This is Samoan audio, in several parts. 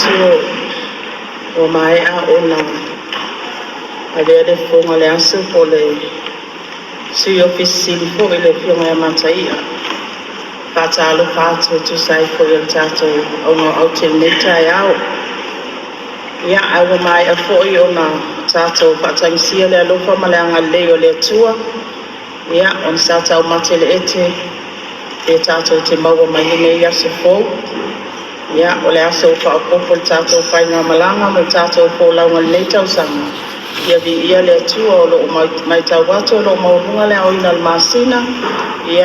Manatu ua maea ona avea le fofoga o le aso po o le Sui Ofisa Sili foi le Afioga ia Mataia. E faatalofa atu e tusa ai foi o le tatou aute i lenei taeao. Ia, ae ua maea foi ona tatou faatagisia le alofa ma le agalelei o le Atua ona sa taumate i le ete pe tatou te maua mai lenei aso fou. Ia, o le aso ua faaopoopo i le tatou faigamalaga ma le tatou folauga i lenei tausaga. Ia viia le Atua o lo o matau atu o lo o maualuga le aoina o le masina i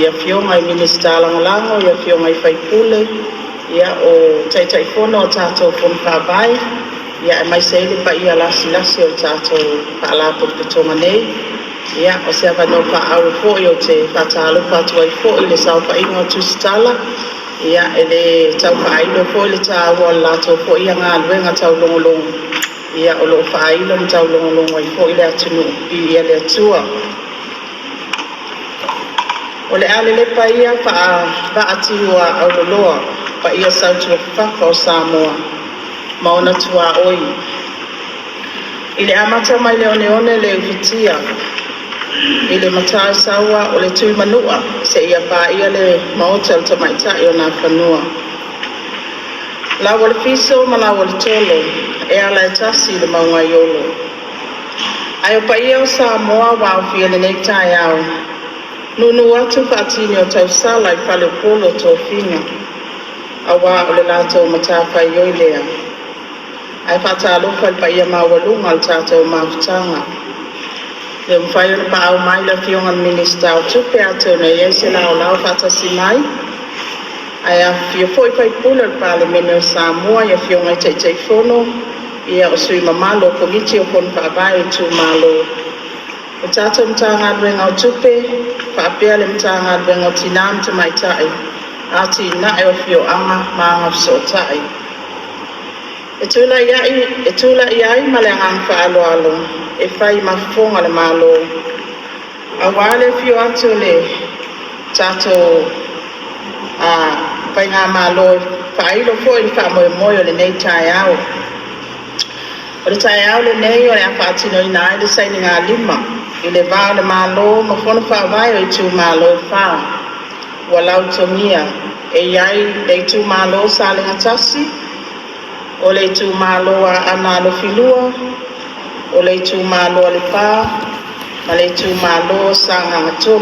afioga i Minisita Lagolago, i afioga i sui usufono, o Taitaifono o tatou Fono Faavae, aemaise ai le paia lasilasi o le tatou Faalapotopotoga nei. Ia, o se avanoa faaauro foi ou te faatalofa atu ai foi i le saofaiga o Tusitala, e le tau faailo foi le taua o le latou foi galuega taulogologo o lo o faailo ma taulogologo ai foi le atunuu. Viia le Atua. O le a lelepa ia faa-vaa auloloa paia sautuafafafa o Samoa ma ona tuaoi i le amata mai le oneone le ufitia i le Matasaua o le Tuimanua seia paia le Maota o le Tamaitai o Nafanua. Lau o le fiso ma lau o le tolo e ala e tasi le mauga e olo. Ae o paia o Samoa ua aofia i lenei taeao, nuunuu atu faatini o tausala i faleupolu o tofiga, aua o le latou matafaioi lea. Ae faatalofa i le paia maualuga o le tatou mafutaga. E le mafai ona paau mai le Afioga i le Minisita o Tupe atonu e i ai se laolao faatasi mai. Ae afifio foi sui usufono o le Palemene o Samoa i Afioga i Taitaifono o sui usufono mamalu o Komiti o Fono Faavae o Itumalo, le tatou Matagaluega o Tupe faapea le Matagaluega o Tina ma Tamaitai, Atinae o Afioaga ma Agafesootai. E tulai ai ma le agaga faaaloalo e fai ma fofoga o le Malo aua le afio atu o le tatou Faigamalo e faailo foi le faamoemoe o lenei taeao. O le taeao lenei o le a faatinoina ai le sainigalima i le va o le Malo ma Fono Faavae o itumalo e fa ua lautogia e i ai le itumalo o Salega 1, o le itumalo Aana Alofi 2, o le itumalo o Lepa ma le itumalo o Sagaga 3.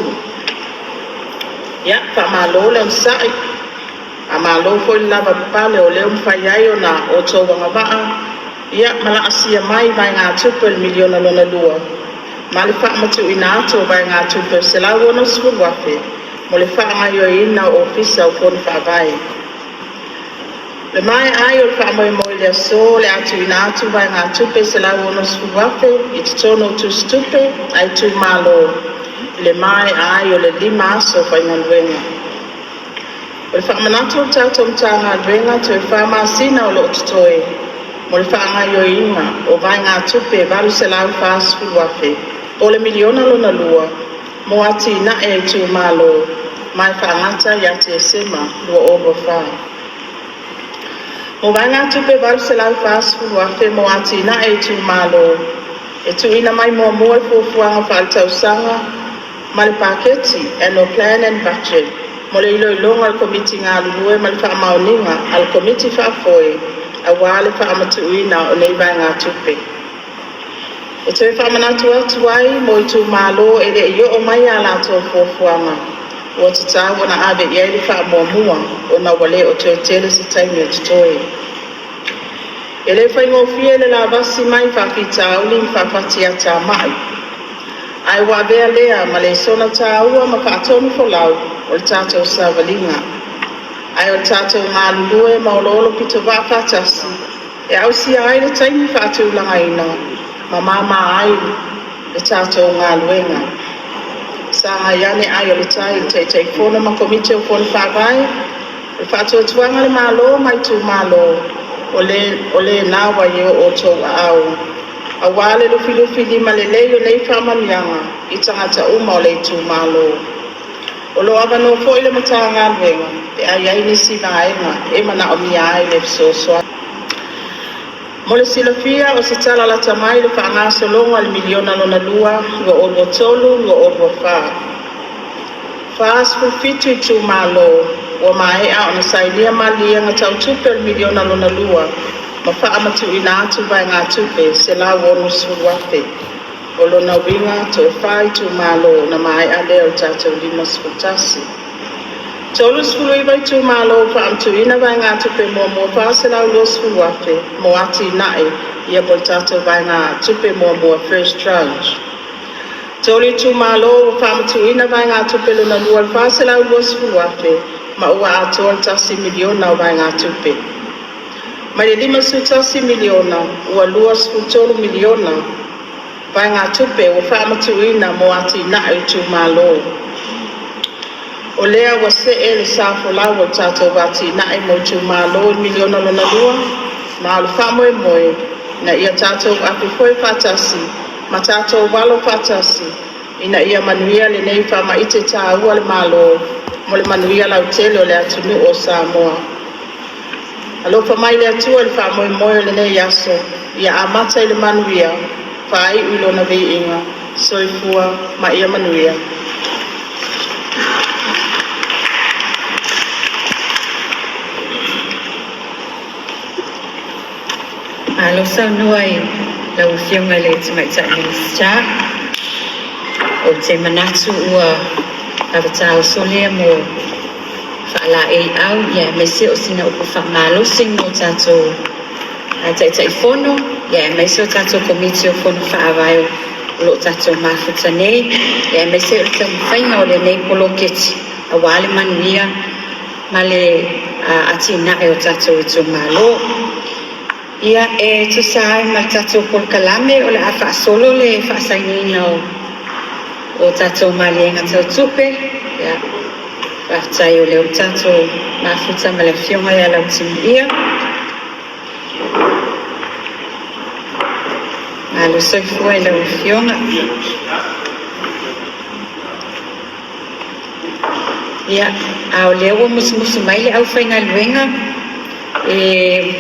Ia, faamalo le onosai, faamalo foi le lavapapale, o lea ua mafai ai ona outou agavaa ma laasia mai vaegatupe o le miliona lona lua ma le faamatuuina atu o vaegatupe e $160,000 mo le faagaoioiina o Ofisa o Fono Faavae. O le maea ai o le faamoemoe i le aso, o le a tuuina atu vaegatupe e $160,000 i totonu o tusitupe a itumalo i le maea ai o le 5 aso faigaluega. O le faamanatu a le tatou Matagaluega, toe fa masina o lo o totoe mo le faagaoioiga o vaegatupe e $840,000 po o le miliona lona lua mo atinae a itumalo ma e faagata ia Tesema 2024. Mo vaegatupe e $840,000 mo atinae a itumalo, e tuuina mai muamua le Fuafuaga Faaletausaga ma le Paketi (Annual Plan and Budget) mo le iloiloga a le Komiti galulue ma le faamaoniga a le Komiti Faafoe aua le faamatuuina o nei vaegatupe. E toe faamanatu atu ai mo itumalo e le i oo mai a latou fuafuaga, ua tatau ona ave i ai le faamuamua ona ua le o toe tele se taimi o totoe. E le faigofie le lavasi mai i faafitauli ma faafatiatamai, ae ua avea lea ma lesona taua ma faatonufolau o le tatou savaliga. Ae o le tatou galulue ma oloolopitovaa faatasi e ausia ai le taimi faatulagaina ma mama ai le tatou galuega. Sagai ane ai o le tai i le Taitaifono ma Komiti o Fono Faavae, o le faatuatuaga o le Malo ma Itumalo, o lena ua i o outou aao, aua le lufilufilimalelei o nei faamanuiaga i tagata uma o le itumalo. O lo o avanoa foi le Matagaluega pe a i ai nisi vaega e manaomia ai le fesoasoani. Mo le silafia o se tala lata mai le faagasologa o le miliona lona lua 2023/2024, 47 itumalo ua maea ona sainia maliega tau tupe o le miliona lona lua ma faamatuuina atu vaegatupe $160,000. O lona uiga toe 4 itumalo ona maea lea o le tatou 51. 39 itumalo ua faamatuuina vaegatupe muamua $420,000 mo atinae po o le tatou vaegatupe muamua first tranche. 3 itumalo ua faamatuuina vaegatupe lona lua e $420,000 ma ua atoa le $1 miliona o vaegatupe. Mai le $51 miliona ua $23 miliona vaegatupe ua faamatuuina mo atinae o itumalo. O lea ua see le sa folau o le tatou atinae mo itumalo i le miliona lona lua, ma o le faamoemoe ina ia tatou apifoe faatasi ma tatou alo faatasi ina ia manuia lenei faamaite taua a le Malo mo le manuia lautele o le atunuu o Samoa. Alofa mai le Atua i le faamoemoe o lenei aso, ia amata i le manuia, faaiu i Lona viiga. Soifua ma ia manuia. Malo saunoa i lau Afioga i le Tamaitai Minisita. Ou te manatu ua lava taoso lea mo faalaeiau aemaise o sina upu faamalosi mo tatou Taitaifono aemaise o tatou Komiti o Fono Faavae o lo o tatou mafuta nei, aemaise o le taumafaiga o lenei poloketi aua le manuia ma le atinae o tatou itumalo. Ia, e tusa ai ma le tatou polokalame o le a faasolo le faasainiga o tatou maliega tau tupe. Ia, faafetai o lea ua tatou mafuta ma le Afioga ia Lautimuia. Malo soifua i lau Afioga. Ia, a o lea ua musumusu mai le aufaigaluega,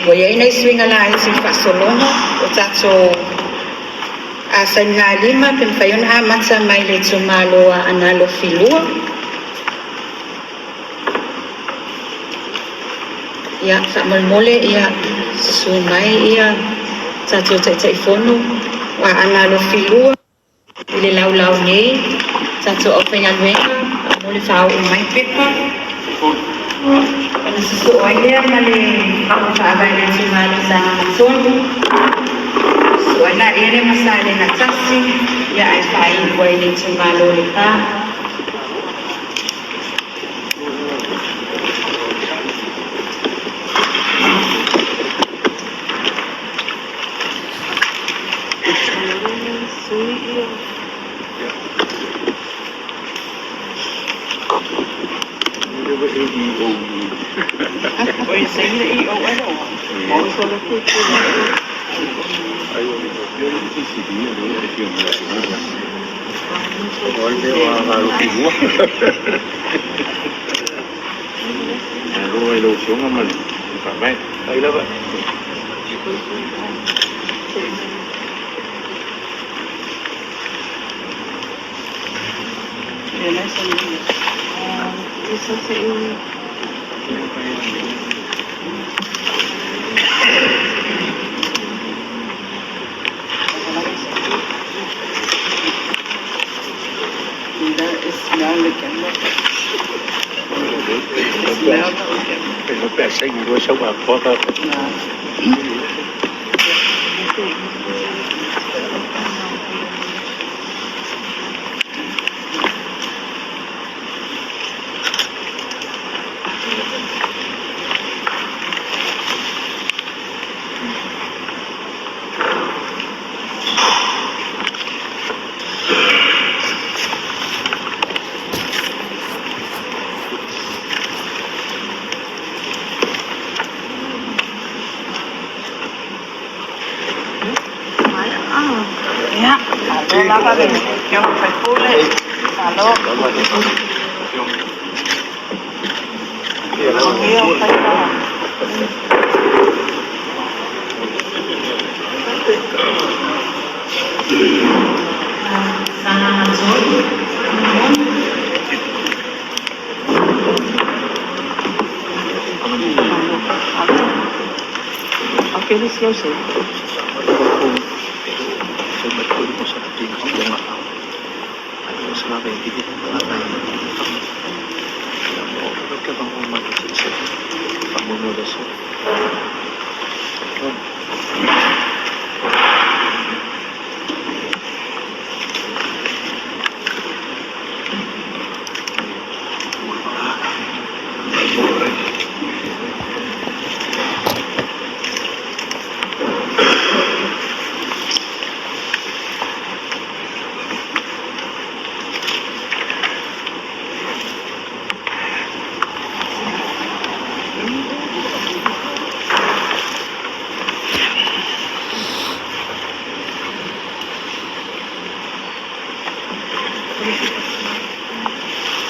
ua i ai nai suiga laiti i le faasologa o tatou sainigalima, pe mafai ona amata mai le itumalo o Aana Alofi 2. Ia, faamolemole ia susu mai ia tatou Taitaifono o Aana Alofi 2 i le laulau nei. Tatou aufaigaluega, faamolemole faaoo mai pepa ona susuu ai lea ma le faavae o le itumalo o Sagaga 3, susuu ai laia ma Salega 1, ae faaiu ai i le itumalo o Lepa.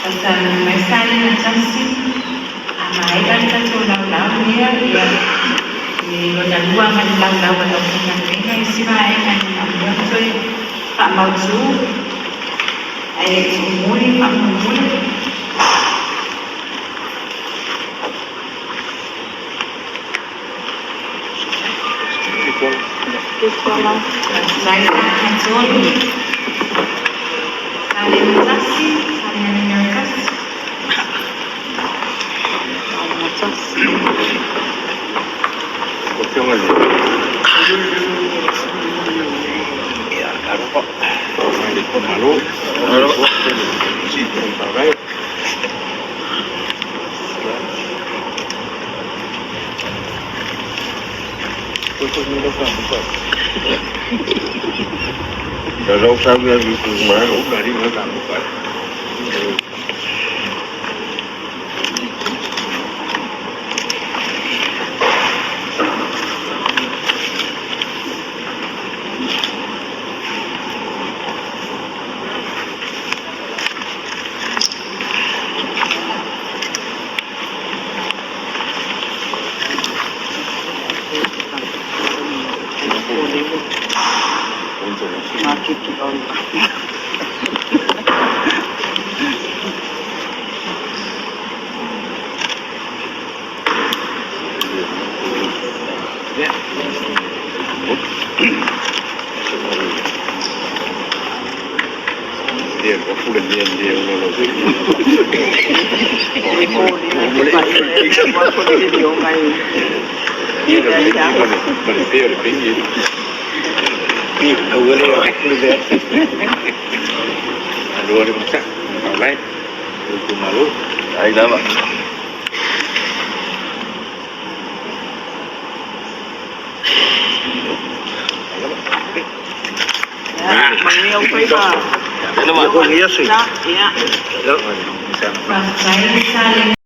Faatalofa mai Salega 1, a maea le tatou laulau lea, ia i lona lua ma le laulau a le aufaigaluega isi vaega e manaomia ona toe faamautu ae le i tuumuli faamolemole. Faafetai Salega 3, Salega 1, Salega 1. Faafetai Salega.